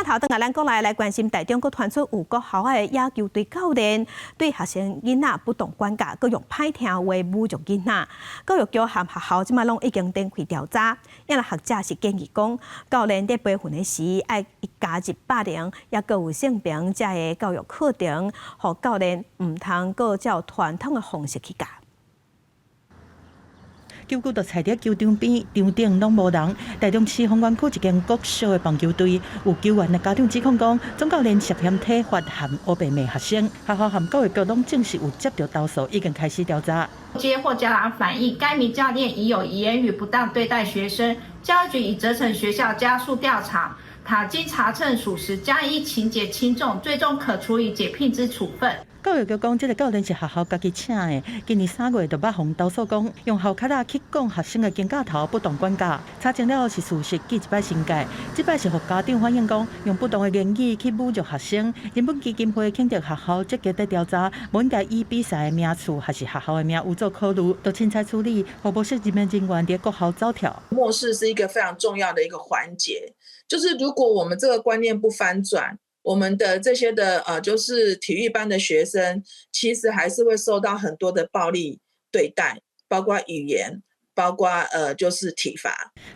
頭轉來咱國內來關心，台中閣傳出有國校的野球隊教練對學生囡仔不當管教，閣用歹聽話侮辱囡仔。教育局和學校這馬攏已經展開調查。也有學者是建議講，教練佇培訓的時愛加入霸凌，也閣有性平這个教育課程，予教練毋通閣照傳統的方式去教。球具就踩佇球場邊，場頂攏無人。台中市豐原區一間國小的棒球隊，有球員的家長指控講，總教練涉嫌體罰和烏白罵學生。學校和教育局攏證實有接到投訴，已經開始調查。接獲家長反映，該名教練疑有言語不當對待學生，教育局已責成學校加速調查。倘經查證屬實，將依情節輕重，最終可處以解聘之處分。教育局講，這个教練是學校家己請的。今年3月就捌予投訴講，用鱟跤仔去摃學生的肩胛頭，不當管教。查證了後是事實，記一擺訓誡。這擺是予家長反映講，用不當的言語去侮辱學生。人本基金會肯定學校積極佇調查，無應該以比賽的名次還是學校的名有做考慮，都凊彩處理，予無適任人員佇國校走跳。默示是一個非常重要的一個環節，就是如果我們這個觀念不翻轉，我們的這些的就是體育班的學生，其實還是會受到很多的暴力對待，包括語言，包括就是體罰。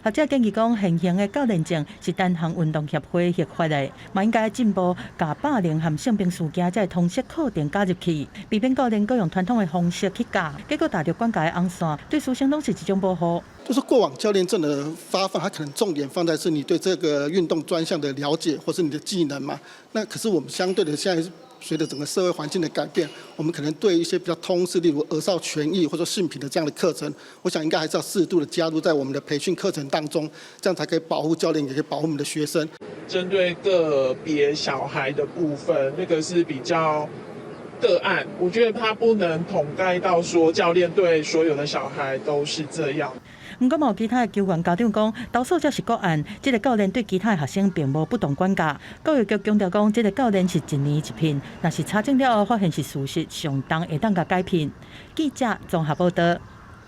學者建議講，現行的教練證是單項運動協會核發的，嘛應該進步，共霸凌和性平事件這个通識課程加入去，避免教練閣用傳統的方式去教，結果踏著管教的紅線，對師生攏是一種保護。就是過往教練證的發放，它可能重點放在是你對這個運動專項的了解，或是你的技能嘛。那可是我們相對的，現在隨着整個社會環境的改變，我們可能對一些比較通識，例如兒少權益或者性平的這樣的課程，我想應該還是要適度的加入在我們的培訓課程當中，這樣才可以保護教練，也可以保護我們的學生。針對個別小孩的部分，那個是比較個案，我覺得他不能統概到說教練對所有的小孩都是這樣。毋過，有其他的球員家長講，投訴這是個案，這个教練對其他的學生並無不當管教。教育局強調講，這个教練是一年一聘，若是查證了後發現是事實，上當會當共解聘。記者綜合報道。